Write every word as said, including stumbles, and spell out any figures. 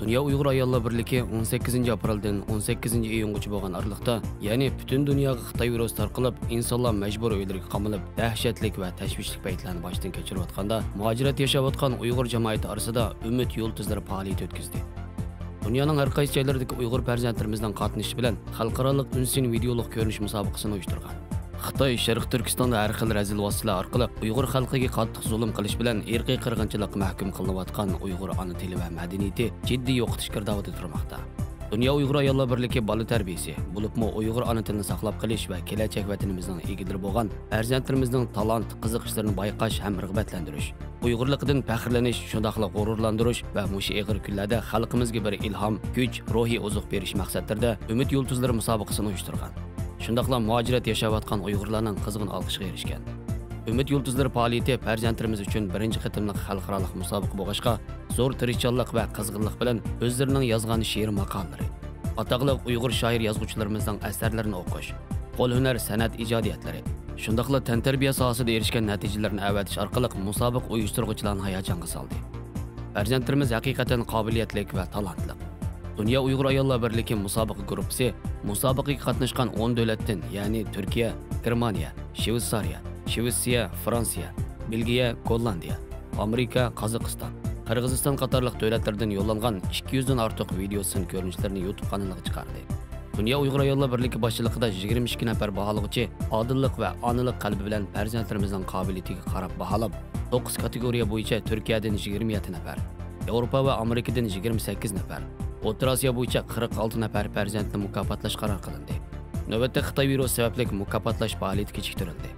دۇنيا ئۇيغۇر ئاياللار بىرلىكى ئون سەككىزىنچى ئاپرېلدىن ئون سەككىزىنچى ئىيۇنغىچە بولغان ئارىلىقتا، يەنى پۈتۈن دۇنياغا خىتاي ۋىرۇسى تارقىلىپ، ئىنسانلار مەجبۇرىي ئۆيلىرىگە قامىلىپ، دەھشەتلىك ۋە تەشۋىشلىك پەيتلەرنى باشتىن كەچۈرۈۋاتقاندا، مۇھاجىرەتتە ياشاۋاتقان ئۇيغۇر جامائىتى ئارىسىدا ئۈمىد يۇلتۇزلىرى پائالىيىتى ئۆتكۈزدى. دۇنيانىڭ ھەر قايسى جايلىرىدىكى ئۇيغۇر پەرزەنتلىرىمىزنىڭ قاتنىشىشى بىلەن خەلقئارالىق ئۈنسىن ۋىدېئولۇق كۆرۈنۈش مۇسابىقىسىنى ئۇيۇشتۇرغان. خىتاي شەرقىي تۈركىستاندا ھەر خىل رەزىل ۋاسىتىلەر ئارقىلىق ئۇيغۇر خەلقىگە قاتتىق زۇلۇم قىلىش بىلەن ئىرقىي قىرغىنچىلىققا مەھكۇم قىلىنىۋاتقان ئۇيغۇر ئانا تىلى ۋە مەدەنىيىتى جىددىي يوقىتىش گىردابىدا تۇرماقتا. دۇنيا ئۇيغۇر ئاياللار بىرلىكى بالا تەربىيىسى، بولۇپمۇ ئۇيغۇر ئانا تىلىنى ساقلاپ قېلىش ۋە كېلەچەك ۋەتىنىمىزنىڭ ئىگىلىرى بولغان پەرزەنتلىرىمىزنىڭ تالانت، قىزىقىشلىرىنى بايقاش ھەم رىغبەتلەندۈرۈش، ئۇيغۇرلۇقىدىن پەخىرلىنىش، شۇنداقلا غۇرۇرلاندۇرۇش ۋە مۇشۇ ئېغىر كۈنلەردە خەلقىمىزگە بىر ئىلھام، كۈچ، روھىي ئوزۇق بېرىش مەقسەتلىرىدە ئۈمىد يۇلتۇزلىرى مۇسابىقىسىنى ئۇيۇشتۇرغان. شۇنداقلا مۇھاجىرەت ياشاۋاتقان ئۇيغۇرلارنىڭ قىزغىن ئالقىشىغا ئېرىشكەن. ئۈمىد يۇلتۇزلىرى پائالىيىتى پەرزەنتلىرىمىز ئۈچۈن بىرىنچى قېتىملىق خەلقئارالىق مۇسابىقە بولغاچقا، زور تىرىشچانلىق ۋە قىزغىنلىق بىلەن ئۆزلىرىنىڭ يازغان شېئىر ماقالىلىرى، ئاتاقلىق ئۇيغۇر شائىر يازغۇچىلىرىمىزنىڭ ئەسەرلىرىنى ئوقۇش، قول ھۈنەر سەنئەت ئىجادىيەتلىرى، شۇنداقلا تەنتەربىيە ساھەسىدە ئېرىشكەن نەتىجىلىرىنى ئەۋەتىش ئارقىلىق مۇسابىقە ئۇيۇشتۇرغۇچىلارنى ھاياجانغا سالدى. پەرزەنتلىرىمىز ھەقىقەتەن قابىلىيەتلىك ۋە تالانتلىق. دۇنيا ئۇيغۇر ئاياللار بىرلىكى مۇسابىقە گۇرۇپپىسى مۇسابىقىگە قاتناشقان ئون دۆلەتتىن، يەنى تۈركىيە، گېرمانىيە، شۋېتسارىيە، شۋېتسىيە، فرانسىيە، بېلگىيە، گوللاندىيە، ئامېرىكا، قازاقىستان، قىرغىزىستان قاتارلىق دۆلەتلەردىن يوللانغان ئىككى يۈزدىن ئارتۇق ۋىدېئو سىن كۆرۈنۈشلىرىنى يۇتۇب قانىلىغا چىقاردى. دۇنيا ئۇيغۇر ئاياللار بىرلىكى باشچىلىقىدا يىگىرمە ئىككى نەپەر باھالىغۇچى ئادىللىق ۋە ئانىلىق قەلبى بىلەن پەرزەنتلىرىمىزنىڭ قابىلىيىتىگە قاراپ باھالاپ، توققۇز كاتېگورىيە بويىچە تۈركىيەدىن يىگىرمە يەتتە نەپەر، ياۋروپا ۋە ئامېرىكىدىن يىگىرمە سەككىز نەپەر، ئوتتۇرا ئاسىيا بويىچە قىرىق ئالتە نەپەر پەرزەنتنى مۇكاپاتلاش قارار قىلىندى. نۆۋەتتە خىتاي ۋىرۇسى سەۋەبلىك مۇكاپاتلاش پائالىيىتى كېچىكتۈرۈلدى.